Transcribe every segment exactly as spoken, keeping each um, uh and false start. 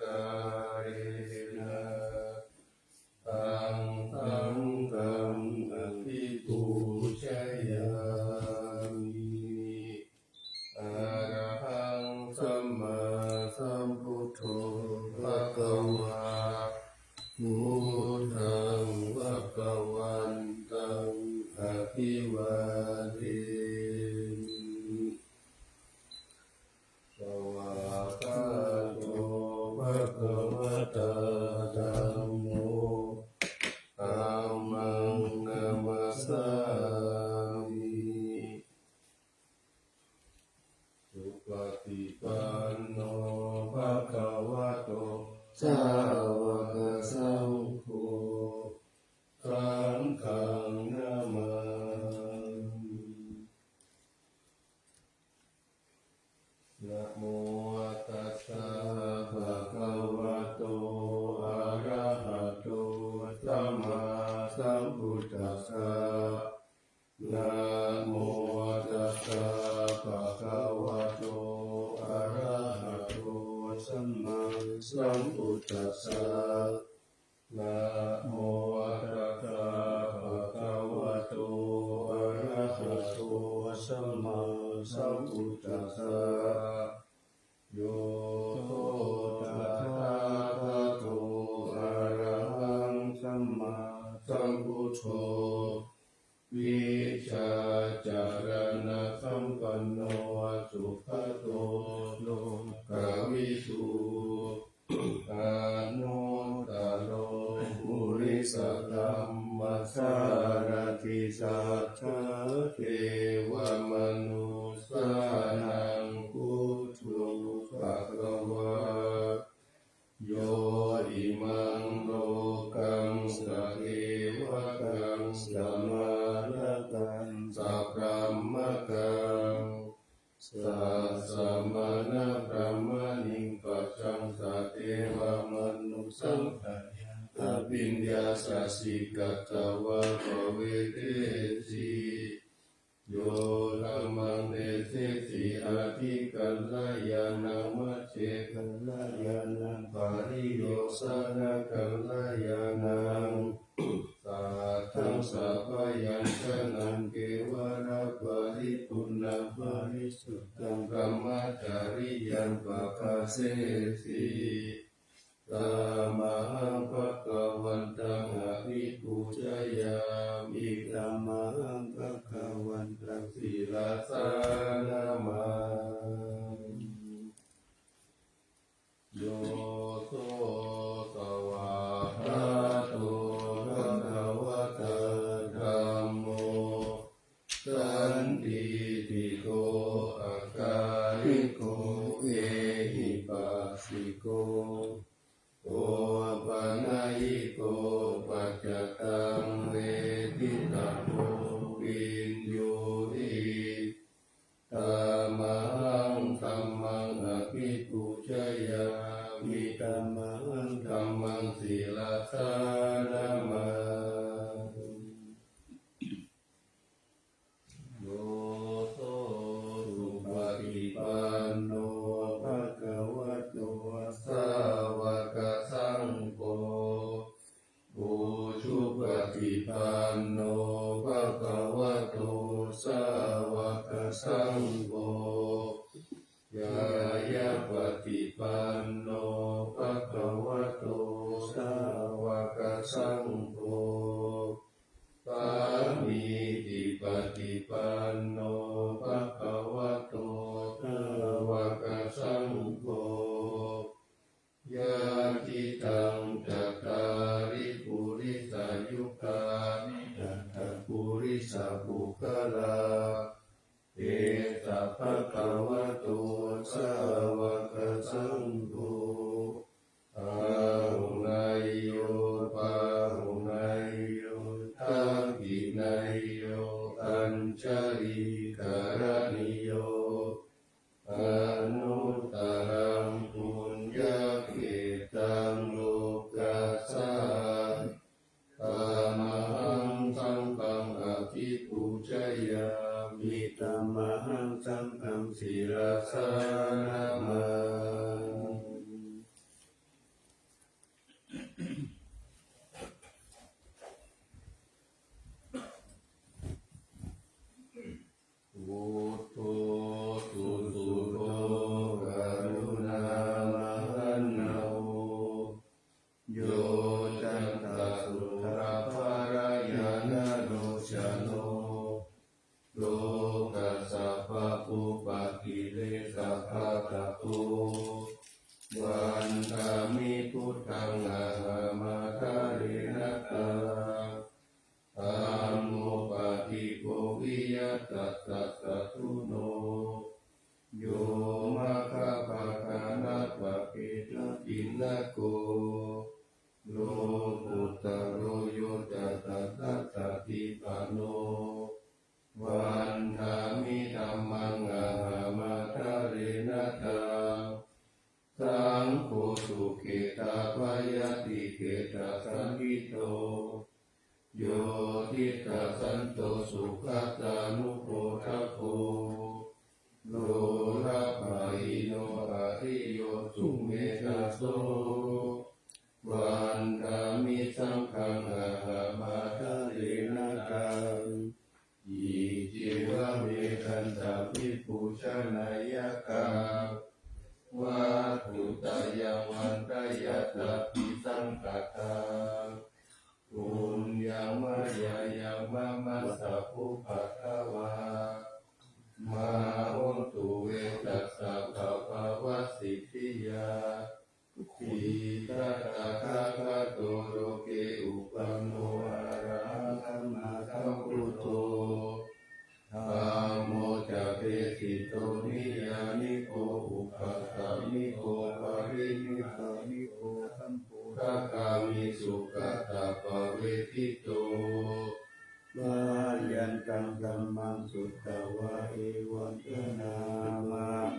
Sakārena taṃ saṅghaṃ abhipūjayāmi. Arahaṃ sammāsambuddho bhagavā, buddhaṃ bhagavantaṃ abhivādemi. Svākkhāto bhagavatā dhammo, dhammaṃ namassāmi. Supaṭipanno bhagavato sāvakasaṅgho, saṅghaṃ namāmi. Namo tassa bhagavato arahato sammāsambuddhassa. Namo tassa bhagavato arahato sammāsambuddhassa. Namo tassa bhagavato arahato sammāsambuddhassa. Yo tathāgato arahaṃ sammāsambuddho, vijjācaraṇasampanno sugato lokavidū, anuttaro purisadammasārathi satthā devamanussānaṃ buddho bhagavā. Yo imaṃ lokaṃ sadevakaṃ samārakaṃ sabrahmakaṃ sassamaṇabrāhmaṇiṃ pajaṃ sadevamanussapāya abhiññā sacchikatvā pavedesi. Yo dhammaṃ desesi adhikaraṇaṃ majjhe karaṇaṃ pariyosānakaraṇaṃ, sātthaṃ sabyañjanaṃ kevalaparipuṇṇaṃ parisuddhaṃ brahmacariyaṃ pabhāsesi. Tamahaṃ bhagavantaṃ abhipūjayāmi. Tamahaṃ bhagavantaṃ sirasā namāmi. Yo so svākkhāto bhagavatā dhammo, sandiṭṭhiko akāliko ehipassiko opanayiko paccattaṃ veditabbo viññūhi. Tamahaṃ dhammaṃ abhipūjayāmi. Tamahaṃ dhammaṃ sirasā namāmi. Yo so supaṭipanno bhagavato sāvakasaṅgho, ujupaṭipanno bhagavato sāvakasaṅgho, ñāyapaṭipanno bhagavato sāvakasaṅgho, sāmīcipaṭipanno bhagavato sāvakasaṅgho, yadidaṃ cattāri purisayugāni aṭṭha purisapuggalā, esa bhagavato sāvakasaṅgho, āhuneyyo pāhuneyyo dakkhiṇeyyo añjalikaraṇīyo, anuttaraṃ puññakkhettaṃ lokassāti. Tamahaṃ saṅghaṃ abhipūjayāmi. Tamahaṃ saṅghaṃ sirasā namāmi. nako lokuttaro yo ca tattha sattipanno. Vandāmi dhammaṃ ahamadārena taṃ, saṅgho dukkhedābhayātikhettasaṇṭhito, yo diṭṭhasanto sugatānubodhako, lobhapāhino ariyo sumedhaso. Vandāmi saṅghaṃ ahamadārena taṃ, iccevamevaṃ sabbe pūjanīyā kā, vatthuttayaṃ vandeyya sabbasaṅkhattā. Puññaṃ mayā yaṃ mama sabbupaddavā, mā hontu ve tassa bhayappattisiddhiyā. Itiha tathāgato loke uppanno arahaṃ sammāsambuddho, dhammo ca desito niyyāniko uppasamiko paranimāniko sambodhagāmi sugatappavedito. Mayantaṃ dhammaṃ sutvā evaṃ bhaṇāma.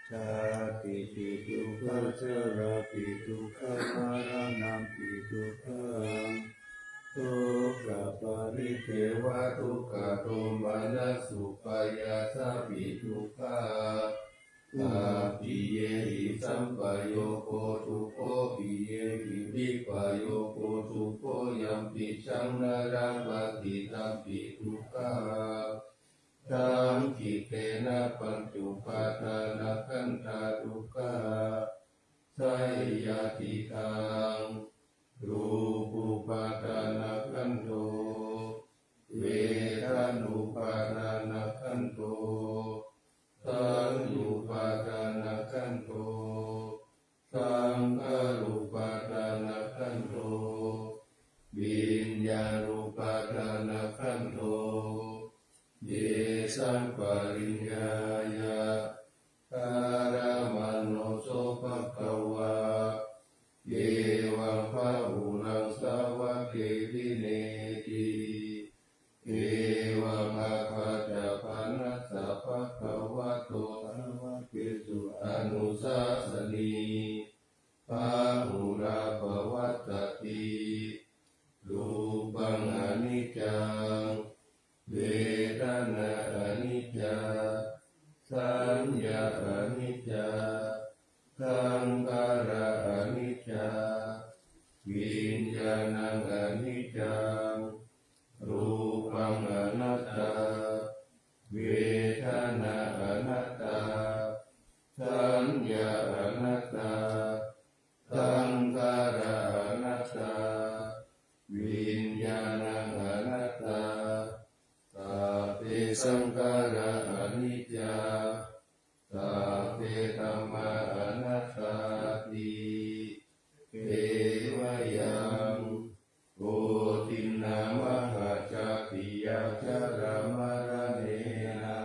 Jātipi dukkhā jarāpi dukkhā maraṇampi dukkhaṃ, sokaparidevadukkhadomanassupāyāsāpi dukkhā, appiyehi sampayogo dukkho piyehi vippayogo dukkho yampicchaṃ na labhati tampi dukkhaṃ. Saṅkhittena pañcupādānakkhandhā dukkhā. Seyyathīdaṃ: rūpupādānakkhandho, vedanupādānakkhandho, saññupādānakkhandho, saṅkhārupādānakkhandho, viññāṇupādānakkhandho. Ye saṃ pariññāya karamāno so bhagavā, evaṃ bahulaṃ svākkhēpineti. Evaṃ ābhātabbanassa bhagavato sāvakesu anusāsanī, bahulā pavattati. Rūpaṃ aniccaṃ, vedanā aniccā, saññā aniccā, saṅkhārā aniccā, viññāṇaṃ aniccaṃ. Rūpaṃ anattā, vedanā anattā, saññā anattā, saṅkhārā anattā, viññāṇaṃ anattā. Sabbe saṅkhārā aniccā, sabbe dhammā anattāti. Te mayaṃ koṭinā mahajātiyā jarāmaraṇena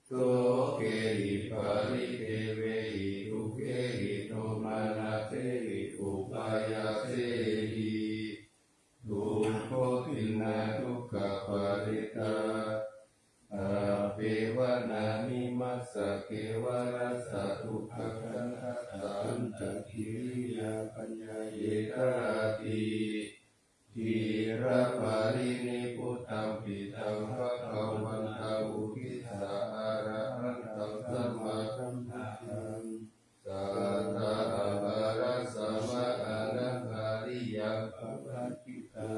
sokehi paridevehi dukkhehi domanassehi upāyāsehi dubbudhiṃ na dukkhaparittā appevanāni maccakeva rassa dukkhakkhandhassa antakiriyā paññāyetati. Dhīraparinibbutampi taṃ bhagavantaṃ uddissa arahantaṃ sammāsambuddhaṃ satthā aparājitasammāānantariyā pavattitā.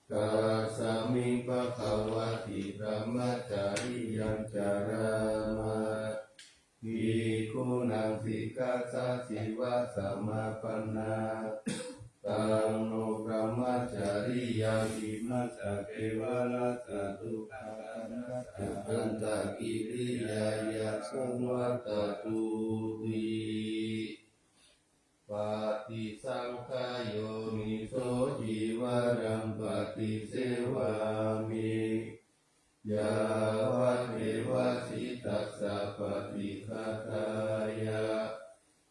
Tasmiṃ bhagavati brahmacariyaṃ carāma. Bhikkhūnaṃ sikkhāsājīva samāpannā. Taṃ no brahmacariyaṃ imañca kevalassa dukkhakkhandhassa antakiriyāya saṃvattatūti. Paṭisaṅkhā yoniso cīvaraṃ paṭisevāmi yāvadeva sītassa paṭighātāya,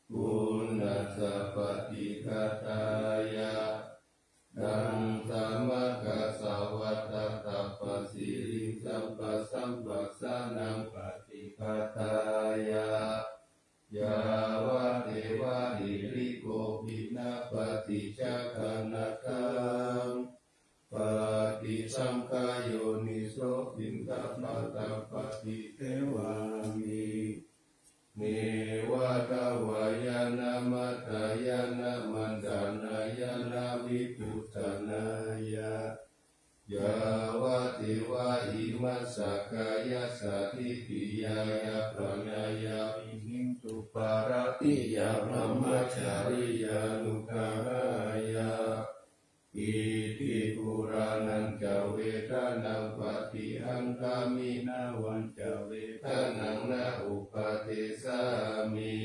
uṇhassa Yāvadeva hirikopinapaṭicchakanatthaṃ paṭisaṅkhā yoniso piṇḍapātaṃ paṭisevāmi. Neva davāya na madāya na maṇḍanāya na vibhūsanāya, yāvadeva imassa kāyassa ṭhitiyā yāpanāya vihiṃ supārattiyā brahmacariyānuggahāya. Iti purāṇañca vedanaṃ paṭihaṅkhāmi navañca vedanaṃ na uppādessāmi.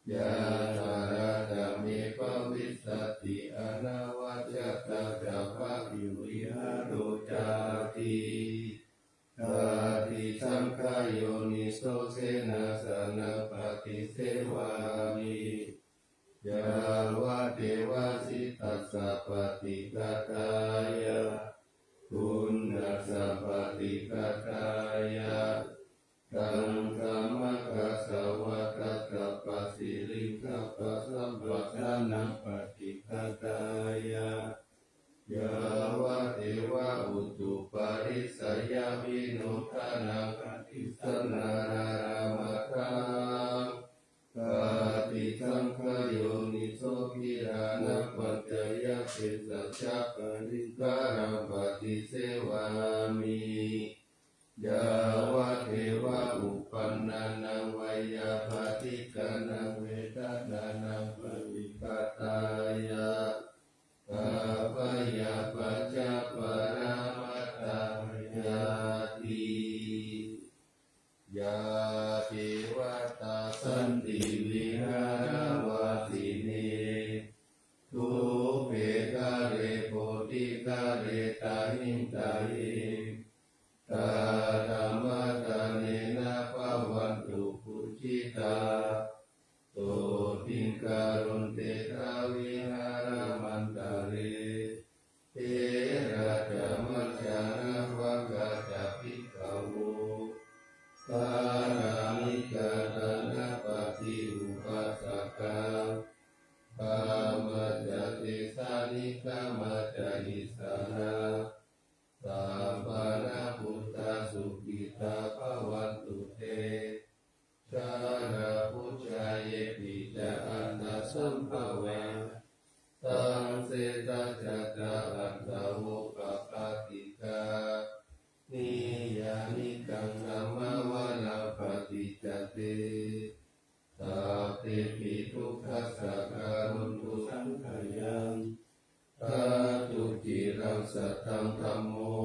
Yathāladdha me bhavissati anavajjatā ca bhāvivihāro cāti. Paṭisaṅkhā yoniso senāsanaṃ paṭisevāmi. Yāvadeva sītassa paṭighātāya, uṇhassa paṭighātāya, taṃ samaggassa vātassa paṭiriṅgappassamphassānaṃ paṭighātāya, yāvadeva utuparissayavinodanaṃ paṭisallānārāmatthaṃ paṭisaṅkhā yoniso gilānapaccayabhesajjaparikkhāraṃ paṭisevāmi. Yāvadeva uppannānaṃ veyyābādhikānaṃ vedanānaṃ paṭighātāya, abyāpajjhaparamatāyāti. Yā devatā santi vihāravāsinī, thūpe ghare bodhighare tahiṃ tahiṃ, tā dhammadānena bhavantu pūjitā, sotthiṃ karontedha vihāramaṇḍale. Therā ca majjhā navakā ca bhikkhavo, pāramikā dānapatī upāsakā, gāmā ca desā nigamā ca issarā, sappāṇabhūtā sukhitā bhavantu te. Jalābujā yepi ca aṇḍasambhavā, saṃsedajātā athavopapātikā, niyyānikaṃ dhammavaraṃ paṭicca te, sabbepi dukkhassa karontu saṅkhayaṃ. Ṭhātu ciraṃ sataṃ dhammo,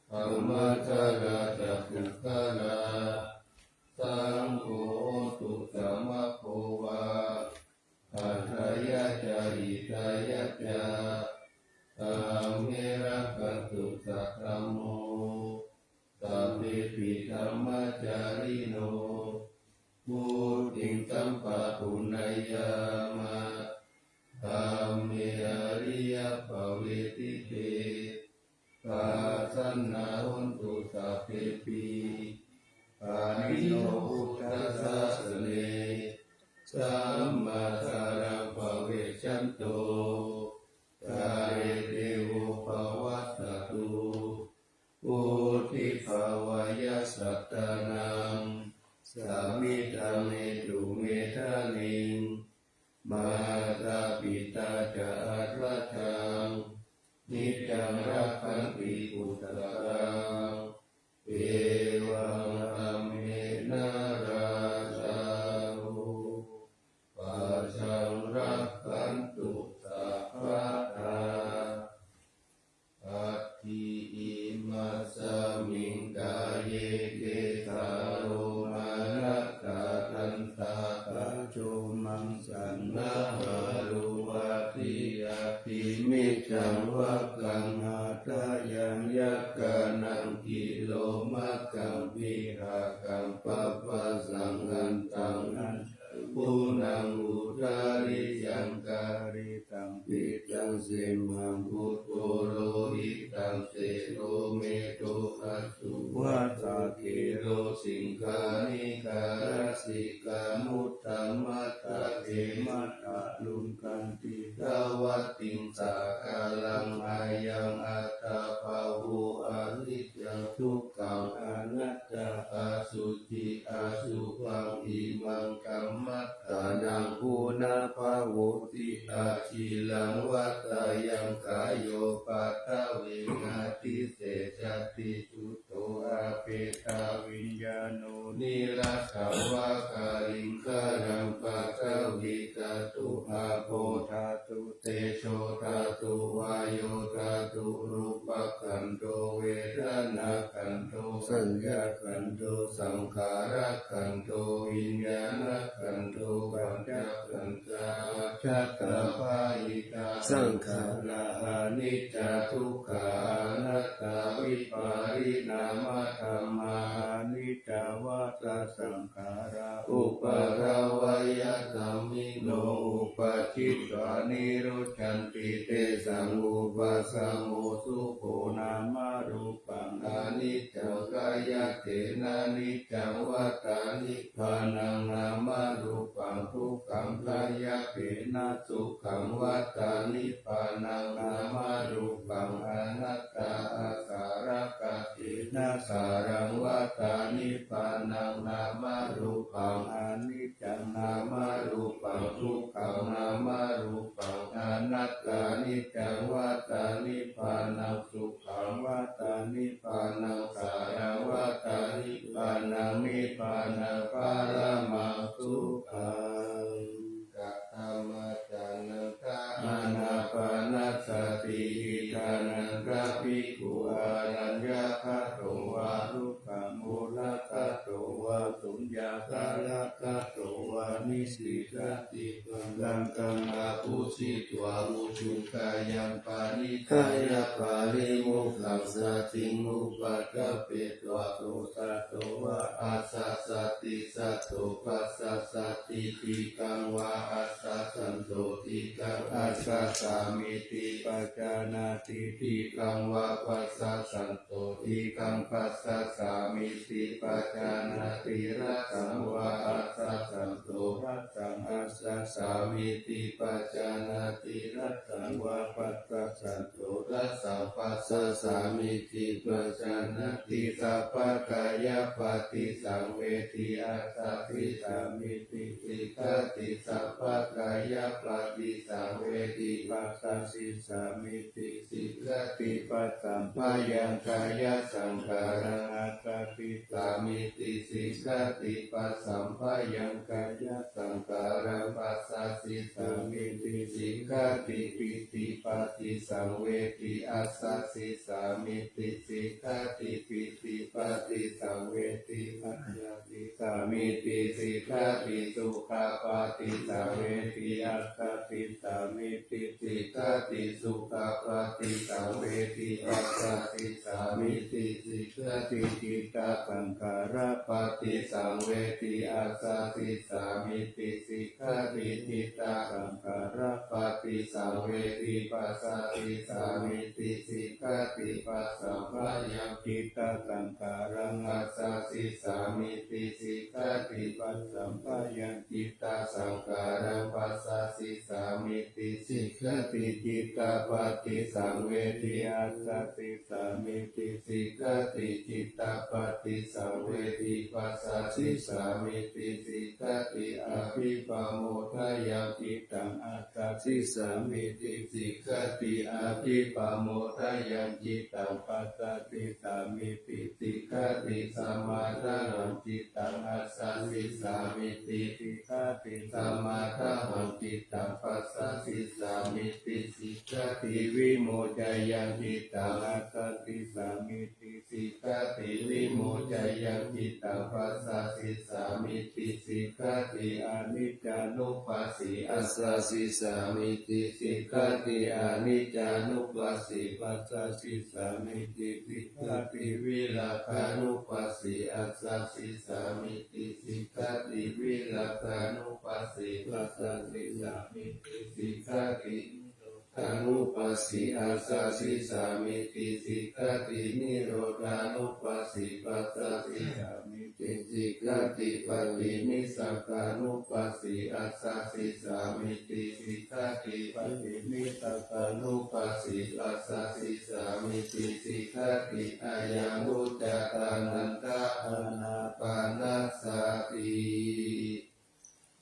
dhammaddharā ca puggalā, saṅgho hotu samaggo va, atthāya ca hitāya ca. Dhamme rakkhantu saddhammo, sabbepi dhammacārino, vuḍḍhiṃ sampāpuṇeyyāma, dhamme ariyappavedite. Pasannā hontu sabbepi, pāṇino buddhasāsane, sammā dhāraṃ pavecchanto, kāle devo pavassatu. Vuḍḍhibhāvāya sattānaṃ, samiddhaṃ netu medaniṃ, mātā pitā ca atrajaṃ, niccaṃ rakkhanti puttakaṃ, evaṃ dhammena rājāno, pajaṃ rakkhantu sabbadā. Atthi imasmiṃ kāye kesā lomā nakhā dantā taco maṃ saṃ nahārū aṭṭhī aṭṭhimiñjaṃ vakkaṃ hadayaṃ yakkhānaṃ kilomakhaṃ vihākaṃ papphāsaṃ antaṃ añjabunaṃ udariyaṃ karītaṃ pittaṃ simhaṃ putto lohitaṃ sedo medo assuvā sakkero siṅghāṇikā lasikā muttā luṅkanti. Tavattiṃsākāraṃ ayaṃ attabhāvo aniccaṃ dukkhaṃ anattā. Asuci asubhaṃ imaṃ kammatthānaṃ punabbhavoti aciraṃ. Vātayaṃ kāyo paṭhaviṃ adhisessati chuddho apetaviññāṇo niratthaṃ vā kaliṅgaraṃ paṭhavīdhātu āpo dhātu tejo dhātu vāyo dhātu rūpakhandho vedanākhandho saññākhandho saṅkhārakhandho viññāṇakhandho pañcakkhandhā ajjhattabahiddhā saṅkhārā aniccā dukkhā anattā vipariṇāmadhammā aniccā vata saṅkhārā uppādavayadhammino uppajjitvā nirujjhanti tesaṃ vūpasamo sukho nāmarūpaṃ aniccaṃ khayyatenaniccaṃ vata nibbānaṃ nāmarūpaṃ dukkhaṃ khayyatenasukhaṃ vata nibbānaṃ nāmarūpaṃ anattā akārakatena sāraṃ vata nibbānaṃ nāmarūpaṃ aniccaṃ nāmarūpaṃ dukkhaṃ nāmarūpaṃ anattā niccaṃ vata nibbānaṃ sukhaṃ vata nibbānaṃ sāraṃ vata nibbānaṃ nibbānaṃ paramaṃ sukhaṃ. Kathamā ca nanda ānāpānasati iddhānanda bhikkhū āraññagataṃ vā rukkhamūlagato vā suññakālagato vā nisisati pallaṅkaṃ ahusitvā ujukayaṃ paṇidhāya pārimokkhāsatiṃ upaṭṭhapetvā kosato vā assasati sato passasati dīghaṃ vā assasanto dīghaṃ assasāmīti pajānāti dīghaṃ vā passasanto dīghaṃ passasāmīti pajānāti rassaṃ vā assasanto rassaṃ assasāmīti pajānāti rassaṃ vā passasanto rassaṃ passasāmīti pajānāti sabbakāyapaṭisaṃvedhi assasisāmīti sikkhati sabbakāyapaṭisaṃvedhi passasisāmīti sikkhati passamphayaṃ kāyasaṅkhāraṃ assasisāmīti sikkhati passamphayaṃ kāyasaṅkhāraṃ passasisāmīti sikkhati pītipaṭisaṃvedhi assasisāmīti sikkhati pītipaṭisaṃvedhi passasisāmīti sikkhati sukhapaṭisaṃvedhi assasisāmīti sikkhati sukhapaṭisaṃvedhi passasisāmīti sikkhati cittasaṅkhārapaṭisaṃvedhi assasisāmīti sikkhati cittasaṅkhārapaṭisaṃvedhi passasisāmīti sikkhati passamphayaṃ cittasaṅkhāraṃ assasisāmīti sikkhati passamphayaṃ cittasaṅkhāraṃ passasisāmīti sikkhati cittapaṭisaṃvedhi assasisāmīti sikkhati cittapaṭisaṃvedhi passasisāmīti sikkhati abhipamodhayaṃ cittaṃ assasisāmīti sikkhati abhipamodhayaṃ cittaṃ passasisāmīti sikkhati samādahaṃ cittaṃ assasisāmīti sikkhati samādahaṃ cittaṃ passasisāmīti sikkhati vimocayaṃ cittaṃ assasisāmīti sikkhati vimocayaṃ cittaṃ passasisāmīti sikkhati aniccānuppassī assasisāmīti sikkhati aniccānuppassī passasisāmīti sikkhati virāgānuppassī assasisāmīti sikkhati virāgānuppassī passasisāmīti sikkhati anupassī assasī sāmīti sikkhati. Nirodhānupassī passasī sāmīti sikkhati. Paṭinissagānupassī assasī sāmīti sikkhati. Paṭinissagānupassī passasī sāmīti sikkhati. Ayaṃ vuccatā nanda ānāpānasati.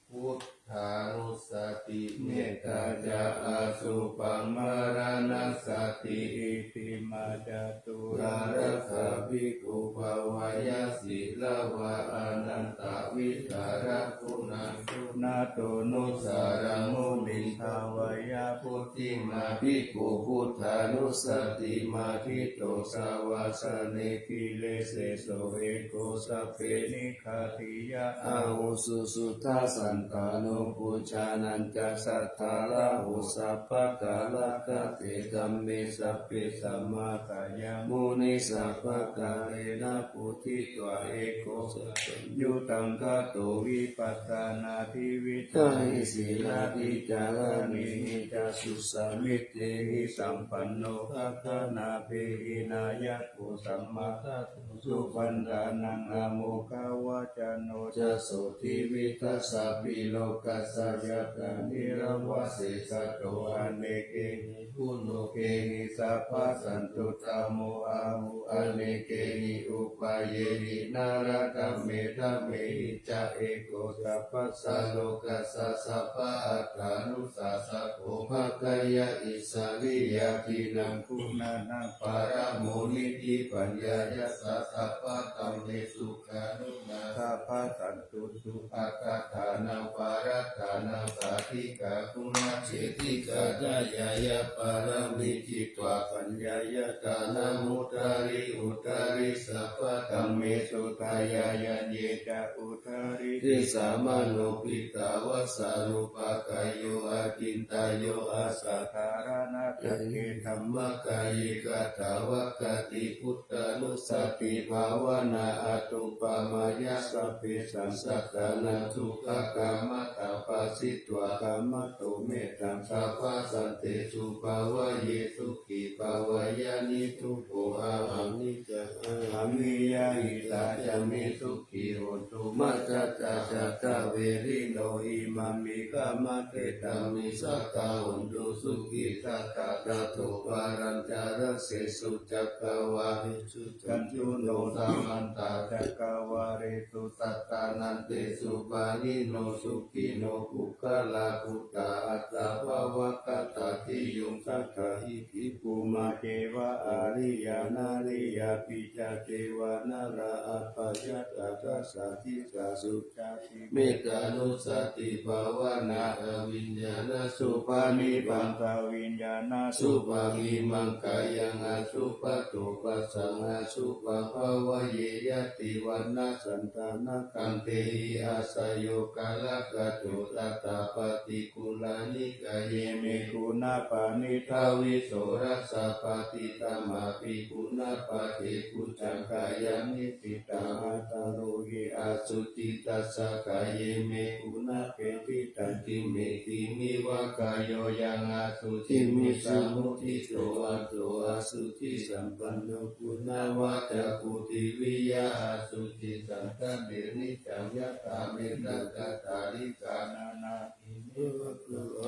Buddhānussati. Mettā ca āsubhammaraṇassati. Iti mā caturārakkha bhikkhu bhavāya sīlavā anantavidhāraguṇaguṇātuṇūsaraṃ muniṃ bhāvaye. Puthimā bhikkhu buddhānussati. Matthito savāsaṇe giriseso eko sabbe niggāhiyā ahu susuddhā santano. Bojjhaṅgañca sattārāhu sabbakālakatā dhamme sabbe sammākāya muni sabbakālena bodhitvā eko sapaññutaṃ gato vipassanādhi vittahi sīlādhi cāraṇīhi ca susamitehi sampanno gaganābhidhāyako samāgato supaṇṇānaṃ amoghavacano ca sotthi vittasappi lokassa ñātā nirvāsesato anekehi guṇokehi sabbasantutamo ahu anekehi upayehi nara dhamme dhammehi ca eko sabbassa lokassa sabba attānussāsako bhāgāya isariyā dīnaṃ guṇānaṃ paramo niddhi paññāya ca sabba dhammesu ganuṇā sabbasantusu attānaṃ parattānaṃ sādhikā guṇā cedikā dāyāya pāramī citvā paññāya dānamuttari uttari sabba dhammesu dāyāya ye ca uttari disāmano piṭṭhāvassa rūpakāyo acintayyo asaddhāraṇattake dhammakāye katā va kati. Buddhānussati bhāvanā anuppamāya sabbesaṃ sattānaṃ sukhakammataṃ phāsitvā kamato mettaṃ sabbasantesu bhāvaye sukhī bhāvaye niddukkho aham niccaṃ aham niyyānitā ca me sukhī hontu maccatā sattaverino imamhi khamatethāmi sadā hontu sukhitattā. Tato pariññāya dasesu cakkavāḷesu cañño no samantā cakkavāḷesu dakkhiṇaṃ desu pāṇino sukhino puggalā buddhā aṭṭhā bhāvagāthā tiyuṃ sattha iti bhummā ceva ariyā nariyā pisāce ca nevaṇṇaṃ appaṇḍetha dasaṃ disāsu cāti. Mettānussati bhāvanā aviññāṇasubhaṃ nibbaṃ aviññāṇasubhaṃ imaṃ kāyaṃ asubhato passaṃ asubhaṃ bhāvaye. Yadi vaṇṇasantanaṃ kantehi āsayo kālakato tathā paṭikkhullā nikāye me guṇā paṇītā visorasā paṭidhammapi guṇā paṭibujjhaṃ kāyaṃ nikkhittaṃ ātarohi asuci tassa kāye me guṇā phediṭṭhaṃ khime khemeva kāyo yaṃ asuciṃ visamuddito ato asucisampanno guṇavacako tiviriyā asucisaṅkhāte niccaṃ yathā mettaṃ kathālikā nānā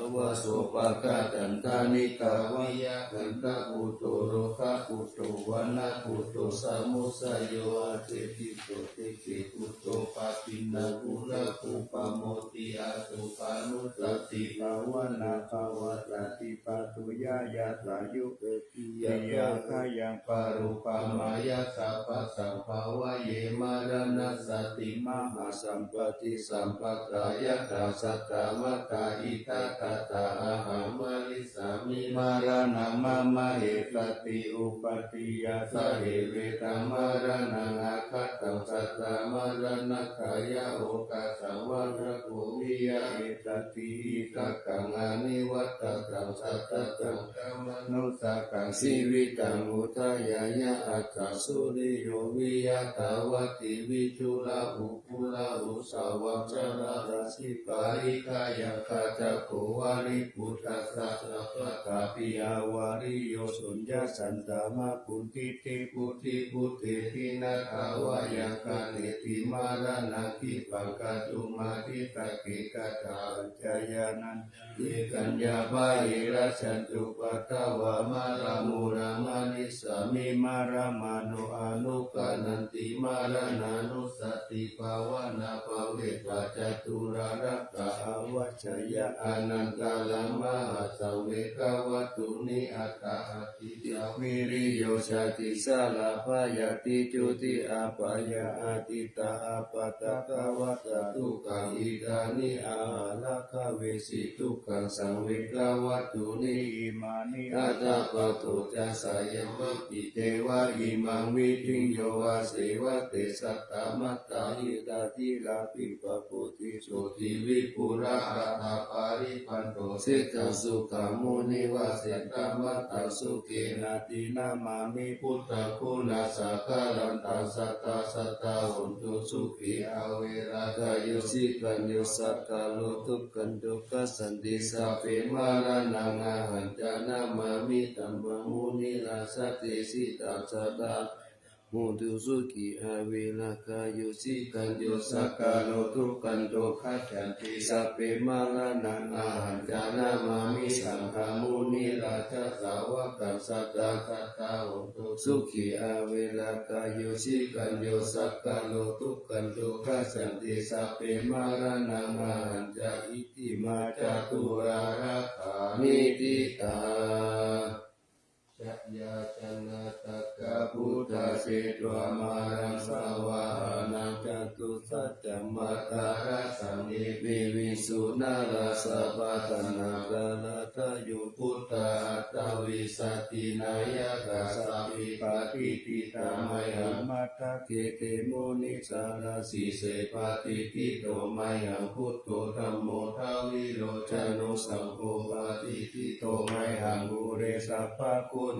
avasopakatantanikā viyyakantakuto rogākuto vaṇṇakuto samudayo asetthito tise kuto paggiṇakuto kuto pamodati. Āsubhanussati bhāvanā bhāvattati pātuyā yathāyukkhaṃ tiyābhāyaṃ paruppamāya sabbasaṃ bhāvaye. Maraṇassati mahāsampattisamphattā yathā saddamattā idha tathā ahaṃ marissāmi maraṇaṃ mama issati uppādeyya saccaṃ evaṃ maraṇaṃ aggathā saddamattā maraṇattayokāsaṃ varato viya issati idha kaṃ anivajjathaṃ sattataṃ kammaṃ manussakaṃ jīvitaṃ udayāya athā suriyo viya dāvati viduḷho puggaḷo uṇhissaṃ vā saḷārasi pālighayaṃ kathako vā Sārīputtassa sabbattha piyā variyo suññā santamā puttiti putti putteti nāthā vāyakateti maraṇaṃ khippaṃ kātumatthitake katā paccayānañca vegaññā pahīnā. Yattha cupaddavā māramuramānessāmi, māramāno anugghaṇanti maraṇānussatibhāvanā bhave ca caturāgā avajjeyya anantarā. Mahāsaṃvegavatthūni aṭṭha āsīsa: viriyo, sati, sārā, bhayā, ṭhitū, ṭhitā, apāyā, atītā, apātakā, vassa, dukkhaṃ. Idāni āha rakkha vesi dukkhaṃ saṃvegavattūni imāni. Athapatho ca sayamvidhi devā imaṃ vidhiṃ yo vasevate satta mattā ina dīghā dipa puti soti vipulā aṭṭha paribandho seṭṭhaṃ sukhaṃ munivasaṃ ekamantaṃ sukhena abhinamāmi buddhaguṇasaṅgharantaṃ. Sadā sadā hontu sukhī averā kāyo cirañño sakkāro dukkhato gacchanti sabbe maraṇaṃ ahañca namāmi dhammaṃ munirājā sādevā. Sadā hontu sukhī averā kāyo cirañño sakkāro dukkhato gacchanti sabbe maraṇaṃ ahañca namāmi saṅghaṃ munirājā sāvakaṃ. Sadā sadā hontu sukhī averā kāyo cirañño sakkāro dukkhato gacchanti sabbe maraṇaṃ ahañca. Itimā caturā rakkhanīṭhitā. Jayāsanātaka buddhaseṭṭho māraṃ savāhanaṃ catusaccāmatarasaṃ ye piviṃsu narāsabhā. Taṇhaṅkarādayo buddhā aṭṭhavīsati nāyakā sabbe patiṭṭhitā mayhaṃ matthake te munissarā. Sīse patiṭṭhito mayhaṃ buddho dhammo dvilocano saṅgho patiṭṭhito mayhaṃ ure sabbaguṇākaro.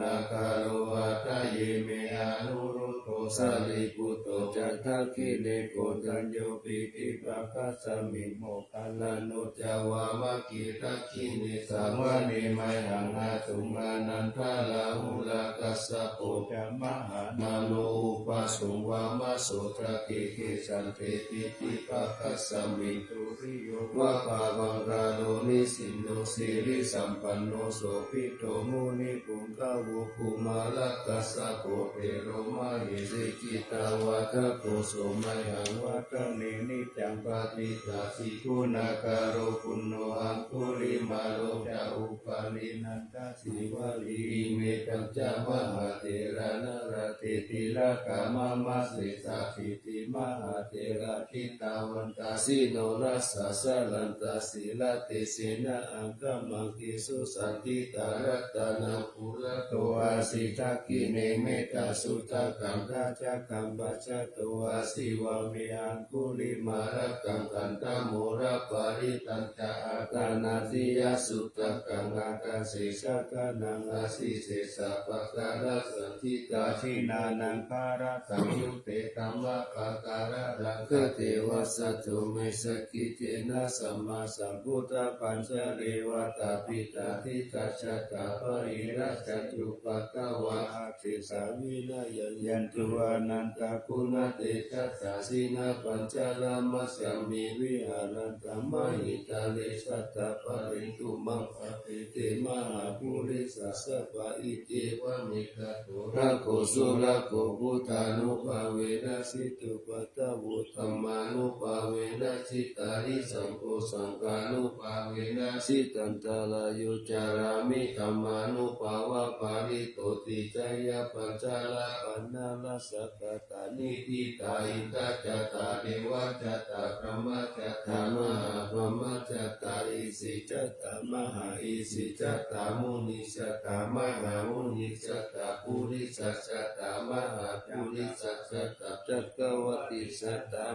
Hadaye me anuruddho sārīputto ca dakkhiṇe koṇḍañño piṭṭhibhāgasmiṃ moggallāno ca vāmake. Dakkhiṇe savane mayhaṃ āsuṃ ānandarāhulā kassapo ca mahānāmo ubhāsuṃ vāmasotake. Kesante piṭṭhibhāgasmiṃ suriyo va pabhaṅkaro nisinno sirisampanno sobhito munipuṅgavo. Kumārakassapo thero mahesī cittavādako so mayhaṃ vadane niccaṃ patiṭṭhāsi guṇākaro. Puṇṇo aṅgulimālo ca upālī nandasīvalī ime pañca mahātherā nalāṭe tilakā mama. Sesāsīti mahātherā jitavanto jinorasā jalantā sīlatejena aṅgamaṅgesu saṇṭhitā. Ratanaṃ purato āsi dakkhiṇe mettasuttakaṃ dhajaggaṃ pacchato āsi vāme aṅgulimālakaṃ. Khandhamoraparittañca āṭānāṭiyasuttakaṃ ākāse chadanaṃ āsi sesā pākārasaṇṭhitā. Jinānaṃ balasaṃyutte dhammapākāralaṅkate vāsato me sakiccena sammāsambuddhapañjare. Vātapittādisañjātā bāhirajjhattupaddavā asesā vinayaṃ yantu anantaguṇatejasā. Jinapañjaramajjhamhi viharantaṃ mahītale saddhammaṃ paṭiggaṇhatu mahāpurisāsabhā. Iccevam ekato rakkho surakkho buddhānubhāvena jitupaddavo dhammānubhāvena jitārisaṅgho saṅghānubhāvena jitantarāyo carāmi dhammānubhāvapālito. Tisaṅkhā pañca rāgā nānāsaṅkhātā niṭṭhitā. Indā ca tā devā ca tā brahmā ca tā mahābrahmā ca tā isi ca tā mahāisi ca tā muni ca tā mahāmuni ca tā purisa ca tā mahāpurisa ca tā cakkavattī ca tā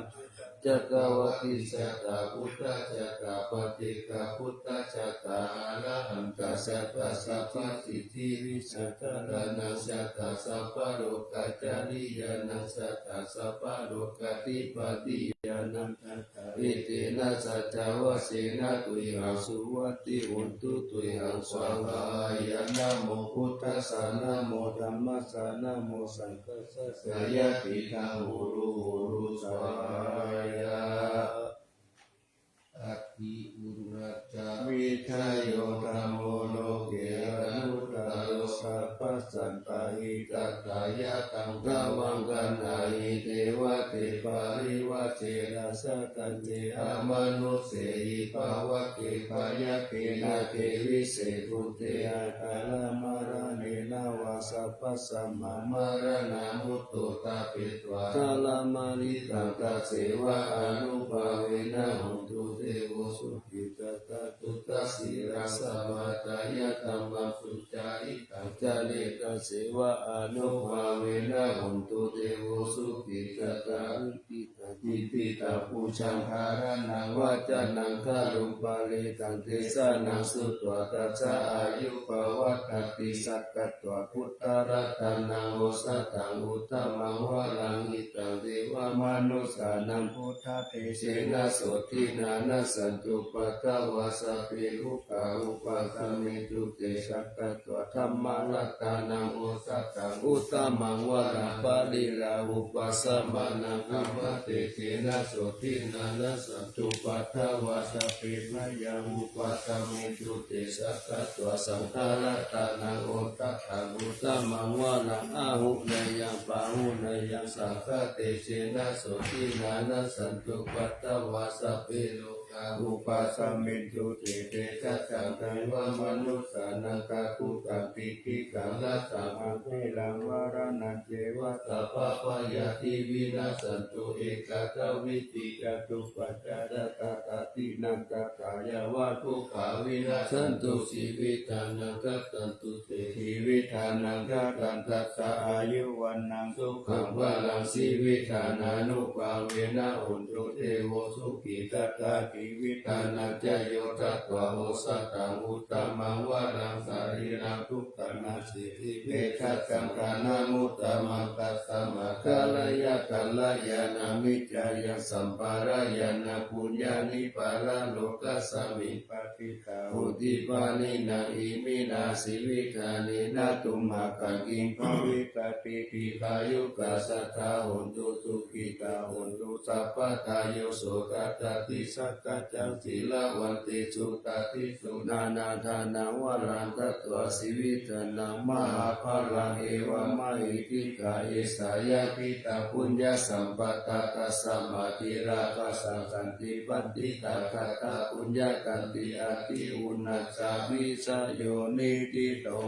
cakkavattī ca tā buddhā ca tā pa paccekabuddhasāsane, arahantā satta sabbasiddhi vijjādharānaṃ satthā sabbalokacariyanāṃ satthā sabbalokadhipatiyānaṃ satthā etena saccavajjena tuyhaṃ suvatthi hotu tuyhaṃ svāhāya. Namo buddhassa, namo dhammassa, namo saṅghassa, jayati dhammo, huru huru svāhāya. Atthi uṇṇassa vijayo dhammo loke anuttaro sabbasattahitatthāya. Taṃ dhammaṃ gaṇhāhi devate parivajjena, satañce amanussehi pāvake bhayake nāge vise bhūte akāramaraṇena vā sabbasmā maraṇā mutto tappetvā saṃsarāmariṃ taṃ tasseva ānubhāvena hotu devo sukhī. Tattha buddhasīlaṃ samādāya dhammaṃ sucaritaṃ care, taṃ tasseva ānubhāvena hotu devo sukhī. Tattha ṭhitaṃ pūjaṃ dhāraṇaṃ vācanaṃ garuṃ parittaṃ desanaṃ sutvā tassa āyu pavaḍḍhatīti. Sakkatvā buddharatanaṃ osathaṃ uttamaṃ varaṃ hitaṃ devamanussānaṃ buddhatejena sotthinā nassantupaddavā sabbe rogā vūpasamentu te. Sakkatvā dhammaratanaṃ osathaṃ uttamaṃ varaṃ pariḷāhūpasamanaṃ dhammatejena sotthinā nassantupaddavā sabbe bhayā vūpasamentu te. Sakkatvā saṅgharatanaṃ osathaṃ uttamaṃ varaṃ āhuneyyaṃ pāhuneyyaṃ saṅghatejena sotthinā nassantupaddavā sabbe rogā vūpasamentu te. Tejasā devamanussānaṃ aggāthaṃ titikkhārasaṃ averā maraṇañceva sabbabhayādi vinassantu. Ekaṃ dvīti catū pañca sattā aṭṭhānaṃ gathā yāva rogā vinassantu jīvitā naṅkhatantu te. Jīvitā naṅkhatantu tassa āyu vaṇṇaṃ sukhaṃ balaṃ jīvitā ānubhāvena hotu devo sukhī. Tattha jīvitānañca yo tatvā osathaṃ uttamaṃ varaṃ sarīraṃ dukkhānaṃ siriṃ mettasukkhaṃ ghanamuttamaṃ tasmā kālāya kālāya nāmicchāya sampādāya yaṃ puññāni paralokasmiṃ patiṭṭhā honti pāṇinā iminā jīvitāni na tumhākaṃ kiṃ bhavissati. Dīghāyukā sadā hontu sukhitā hontu sabbadā. Yo so tathāti sakkaccaṃ sīlavantesu tathī su nānādānaṃ varaṃ datvā jīvitā mahapphalāni evamāhi. Dīghāyusā yadidaṃ puññasampadā tasmā dīghāyukassa jāti paṇḍitāgatā puññakkhettaṃ ādi. Uṇhissa vijayo niṭṭhito.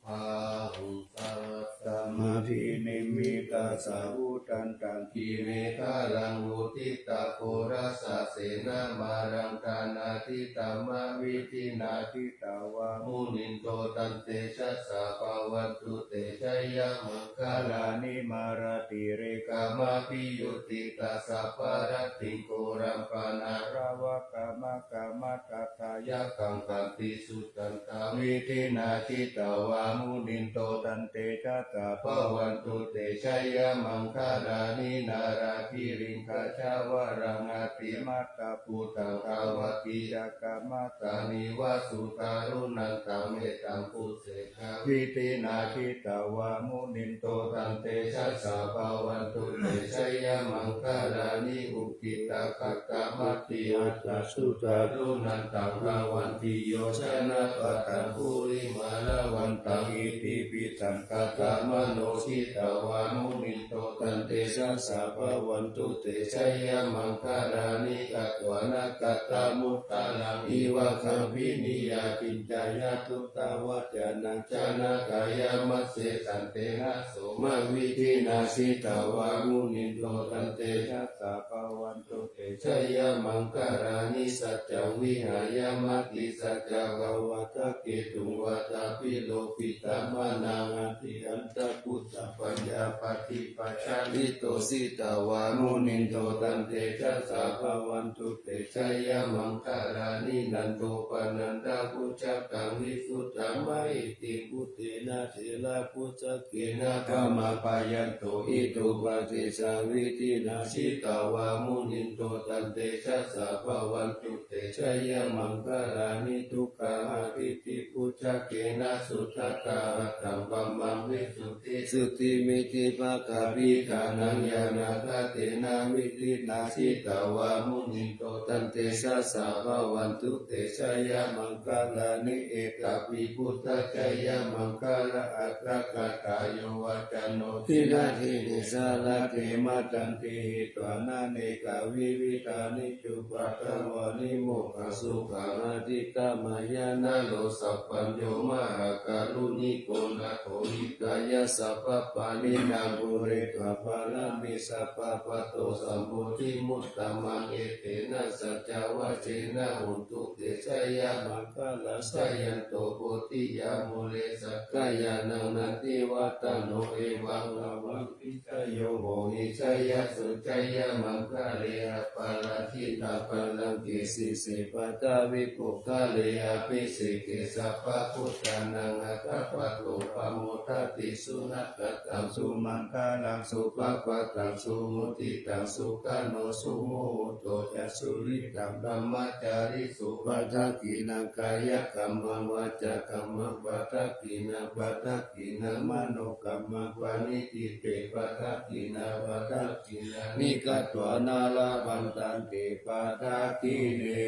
Bāhuṃ sahassamabhinimmitasāvudhantaṃ girimekhalaṃ uditaghorasasenamāraṃ dānādidhammavidhinā jitavā munindo taṃtejasā bhavatu te jayamaṅgalāni. Mārātirekamabhiyujjhitasabbarattiṃ ghorampanāḷavakamakkhamathaddhayakkhaṃ khantīsudantavidhinā jitavā munindo taṃtejasā bhavatu te jayamaṅgalāni. Nāḷāgiriṃ gajavaraṃ atimattabhūtaṃ dāvaggicakkamasanīva sudāruṇantaṃ mettambusekavidhinā jitavā munindo taṃtejasā bhavatu te jayamaṅgalāni. Ukkhittakhaggamatihatthasudāruṇantaṃ dhāvantiyojanapathaṅgulimālavantaṃ iddhībhisaṅkhatamano jitavā munindo taṃtejasā bhavatu te jayamaṅgalāni. Katvāna kaṭṭhamudaraṃ iva gabbhinīyā ciñcāya duṭṭhavacanaṃ janakāyamajjhe santena somavidhinā jitavā munindo taṃtejasā bhavatu te jayamaṅgalāni. Saccaṃ vihāya matisaccakavādaketuṃ vādābhiropitamanaṃ atiandha Buddhapaññāpadīpajalito jitavā munindo tantejasā bhavatu te jayamaṅgalāni. Nandopanandabhujagaṃ vibudhaṃ mahiddhiṃ puttena therabhujagena damāpayanto iddhūpadesavidhinā jitavā munindo tantejasā bhavatu te jayamaṅgalāni. Duggāhadiṭṭhibhujagena sudaṭṭhahatthaṃ brahmaṃ visuddhijutimiddhibakābhidhānaṃ ñāṇāgadena vidhinā jitavā munindo tantejasā bhavatu te jayamaṅgalāni. Etāpi buddhajayamaṅgalaaṭṭhagāthā yo vācano dinadine sarate matandī hitvānanekavividhāni cupaddavāni mokkhaṃ sukhaṃ adhigameyya naro sapañño. Mahākāruṇiko nātho hitāya sabbapāṇinaṃ pūretvā pāramī sabbā patto sambodhimuttamaṃ. Etena saccavajjena hotu te jayamaṅgalaṃ. Jayanto bodhiyā mūle sakyānaṃ nandivaḍḍhano evaṃ tvaṃ vijayo hohi jayassu jayamaṅgale. Aparājitapallaṅke sīse paṭhavipokkhare abhiseke sabbabuddhānaṃ aggappatto pamodati. Sunakkhattaṃ sumaṅgalaṃ supabhātaṃ suhuṭṭhitaṃ sukhaṇo sumuhutto ca suyiṭṭhaṃ brahmacārisu. Padakkhiṇaṃ kāyakammaṃ vācākammaṃ padakkhiṇaṃ padakkhiṇaṃ manokammaṃ paṇidhī te padakkhiṇā padakkhiṇāni katvāna labhantatthe padakkhiṇe.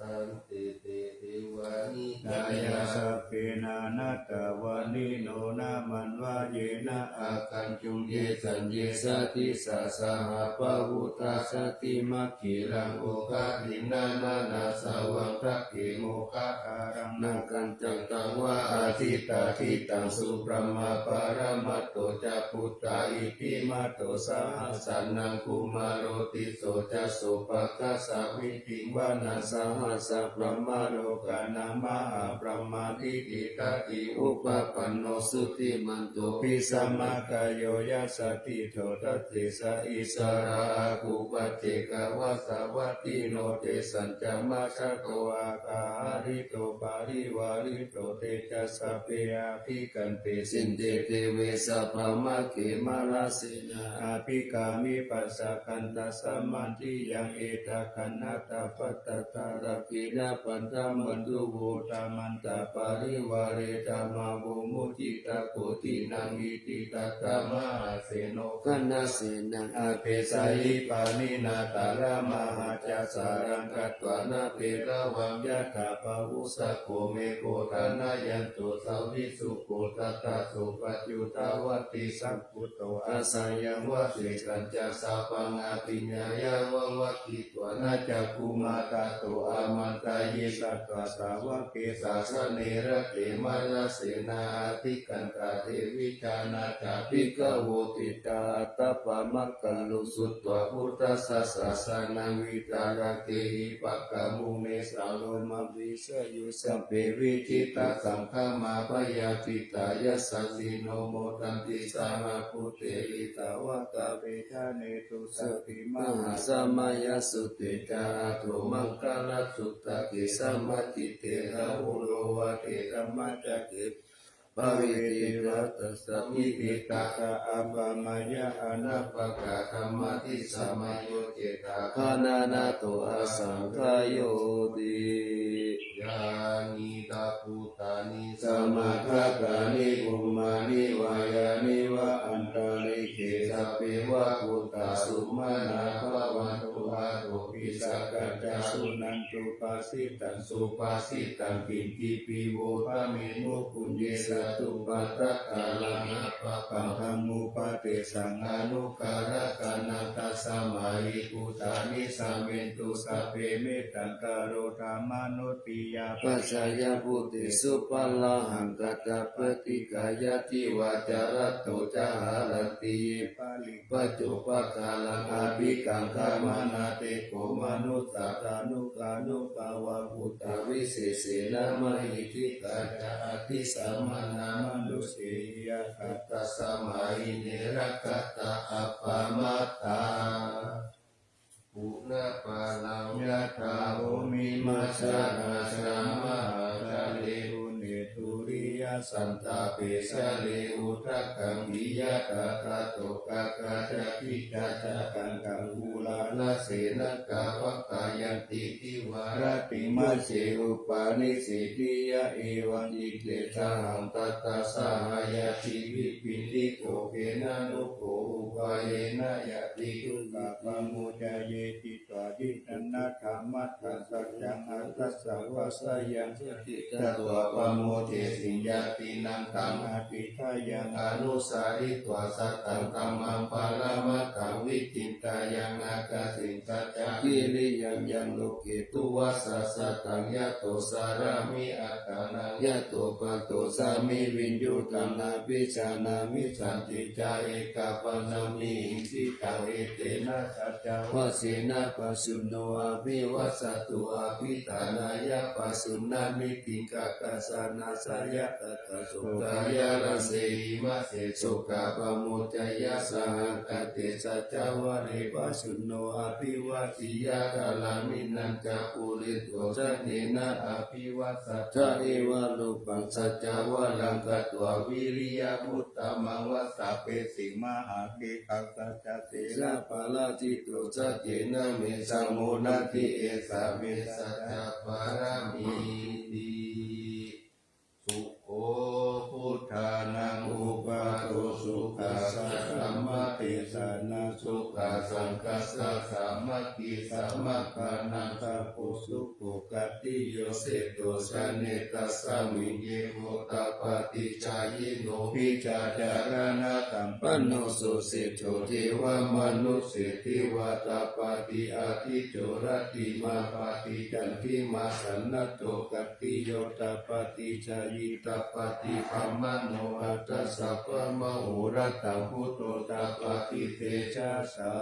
Santike devā hitāya sabbe nānattavaṇṇino nāmanvayena āgañchuṃ ye caññe sadisā saha pavutthajātimakkhīlaṃ oghatiṇṇamanāsavaṃ dakkhemoghataraṃ nāgaṃ candaṃva asitātitaṃ. Subrahmā paramatto ca puttā iddhimato saha sanaṅkumāro tisso ca sopāga savidhiṃ vanaṃ sahassaṃ brahmalokānaṃ mahābrahmābhitiṭṭhati. Upapanno jutimanto bhismākāyo yasassi so dasettha issarā āgū paccekavasavattino. Tesañca majjhato āga hārito parivārito te ca sabbe abhikkante. Sinde deve sabrahmake mārasenā abhikkāmi passa kaṇhassa mandiyaṃ. Etha gaṇhatha patthatha dakkhiṇappattha bandhavū samantā parivāretha mā vo muñcittha koci naṃ. Iti tattha mahāseno kaṇhasenaṃ apesayi pāṇinā talamāhacca saraṃ katvāna bheravaṃ. Yathā pāvussako megho thanayanto savijjuko tadā so paccudāvatti saṅkuddho asayaṃvase. Tañca sabbaṃ abhiññāya vavakkhitvāna cakkhumā tato āmantayi satthā sāvake sāsane rate. Mārasenā abhikkantā te vijānātha bhikkhavo. Te ca ātappamakaruṃ sutvā buddhassa sāsanaṃ vītarāgehi pakkāmuṃ nesaṃ Sabbe vijitasaṅgāmā bhayātītā yasassino modanti saha bhūtehi taṃ vata vejanetu sati. Mahāsamayasutte ca āto maṅgalasuttake samācite Rāhulo vācedhammacakke pavītivattassa mitigaṭṭha appamāya anappaka dhammadisamayo cetakkhanato asaṅkhāyoti. Yānīdha bhūtāni samāgatāni bhummāni vā yāni va antalikkhe sabbe va bhūtā sumanā bhavantu athopi sakkacca suṇantu bhāsitaṃ. Subhāsitaṃ kiñcipi votha me mukhujje satthupaddakaraṃ appapaṃ dhammupadesaṃ anukarakkhanaṃ. Tasmā hi bhūtā nisāmentu sabbe mettaṃ karotha mānusiyā pajāya bhūtesu pāṇahaṅ kaṭṭhapaṭikāya divā ca ratto ca haranti ye baliṃ paccupaddaraṃ. Abhikkāmanā te kho manussā tanūkarū Pavutā visesena mahiddhikā ca, addisāmanā manusseyhi, akatā ca māyine rakkhatā appamattā. Puna pāṇaṃ yathā bhumiṃ ajjhagā ca mahājale, uṇhitū riyasantapesale, udakaṃ piyatha tato, kakkhaca kiccā ca taṅkaṃ, purāṇasenaṃ kavakkhāyanti, dvāratimajjhe upanissite, ya evaṃ citte sahaṃ, tattha saha ñātibhi, pīḷiko khena nukho, upāyena ñātibhi, dukkhaṃ pamuccaye, citvā jinaṃ nātha, matthaṃ saccaṃ atthassa vassāya, sacchi katvā pamodesi, ñātīnaṃ taṃ adhiṭṭheyya, anusaritvā sataṃ dhammaṃ, paramatthaṃ vicinteyya, nākāsiṃ saccakiriyaṃ, yaṃ loke tuvaṭaṃ sataṃ, yato carāmi attānaṃ, yato paṭosmi viññūhaṃ, abhiñānāmi saddhiñca, ekappāṇaṃ nihiṃsitaṃ, etena saccavajjena, pajjunno abhivajjatu, abhiṭhānāya pajunnaṃ, nikkhaṃ karāsanaṃ, sayyathāya sokāya rājasī, imāse sokā pamuccayya, sahampāti saccavajje, pajjunno abhivajjeyya, kālānantaṃ ca puriso, saccaṃ abhivajjati, evarūpaṃ saccavajjena, katvā vīriyamuttamaṃ, vāsavassī mahābhismā, satta sena parājito, saccena me sammodati, esā me saccapāramīti. Sukho buddhānaṃ uppādo, sukhā saddhammadesanā, sukhā saṅghassa sāmaggī, samaggānaṃ saṅgho sukho, khantiyā seṭṭho jāne, tasmiṃ ye votappatticāyino, vijjācaraṇasampanno susikkhito, devamānuse ceva, tappati ādicco rattimābhāti, candimā sannaddho khantiyā, tappati jhāyī tappati brāhmaṇo, tattha sabbamahorattaṃ buddho tappati tejasā.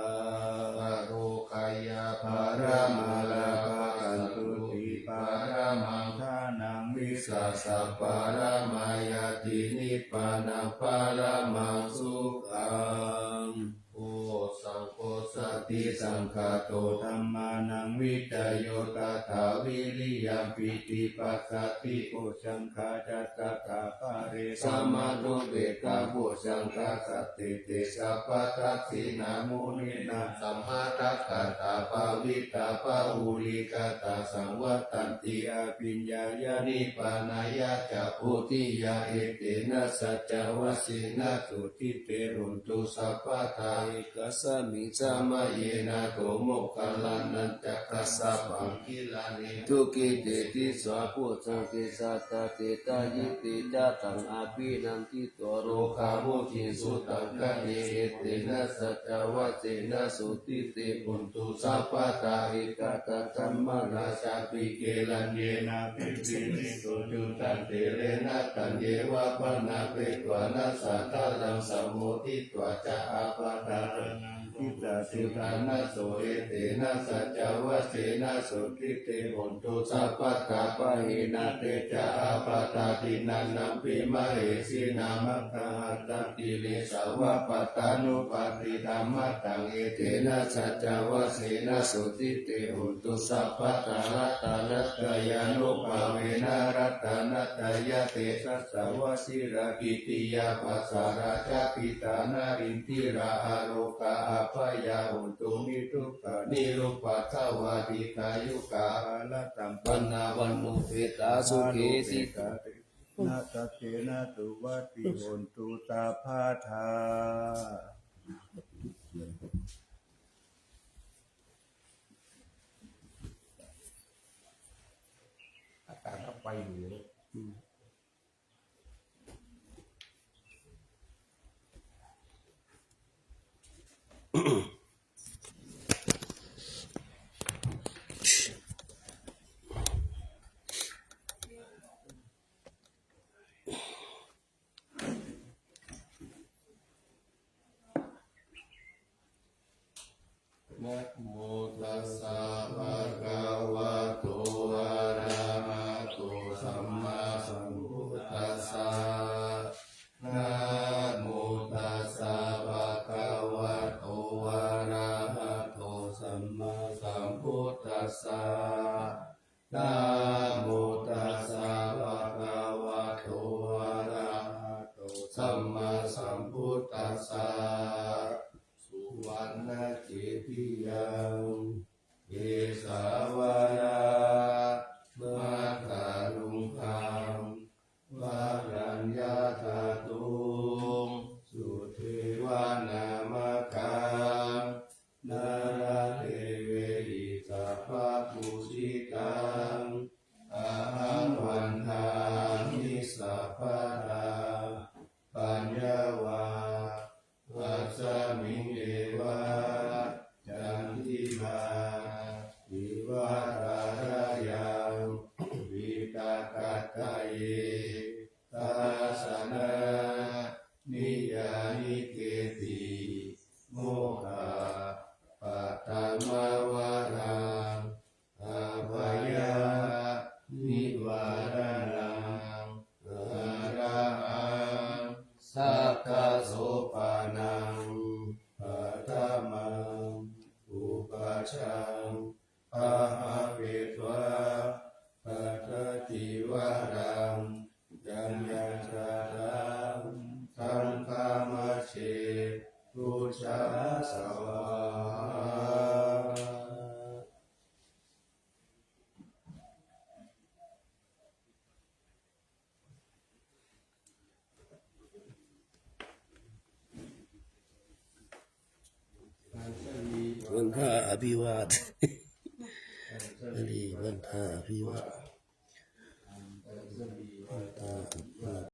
Ārogyaparamā lāphā, santuṭṭhiparamaṃ dhanaṃ, vissāsaparamā ñātī, nibbānaṃ paramaṃ sukhaṃ. Bojjhaṅgo satisaṅkhāto, dhammānaṃ vicayo tathā, viriyampīti passaddhi, bojjhaṅgā ca tathāpare, samanupekkhabojjhaṅgā, sattete sabbadassinā, muninā sammadakkhātā, parittaṃ bahulīkatā, saṃvattanti abhiññāya, nibbānāya ca bodhiyā, etena saccavajjena, sotthi te hotu sabbadā. Ekasmiṃ samaye nātho, moggallānañca kassapaṃ, gilāne dukkhite disvā, bojjhaṅge satta desayi, te ca taṃ abhinanditvā, rogā mucciṃsu taṅkhaṇe, etena saccavajjena, sotthi te hotu sabbadā. Ekadā dhammarājāpi, gelaññenābhipīḷito, cundattherena taññeva, bhaṇāpetvāna sādaraṃ, sammoditvā ca ābādhā, disā suddhānaso, etena saccavajjena, sotthi te hotu sabbadā. Pahīnā te ca ābādhā, tiṇṇannampi mahesinaṃ, maggāhatakilesā va, pattānuppattidhammataṃ, etena saccavajjena, sotthi te hotu sabbadā. Ratanattayānubhāvena, ratanattayatejasā va, sīladiṭṭhiyā, pajjā rājagicchā narindriyā, arogā abyāpajjhā, hotu nirugghā nirupaddavā, dīghāyukā balā sampannā, vaṇṇupetā sukhī sīlā, etena saccavajjena, suvatthi hotu sabbadā. อาการก็ไปอยู่เลยนะ Namo tassa bhagavato Cīvaraṃ janakāyā saṅghamajjhe pūjā svāhā. วันทาอภิวาท อันนี้วันทาอภิวาท วันทาอภิวาท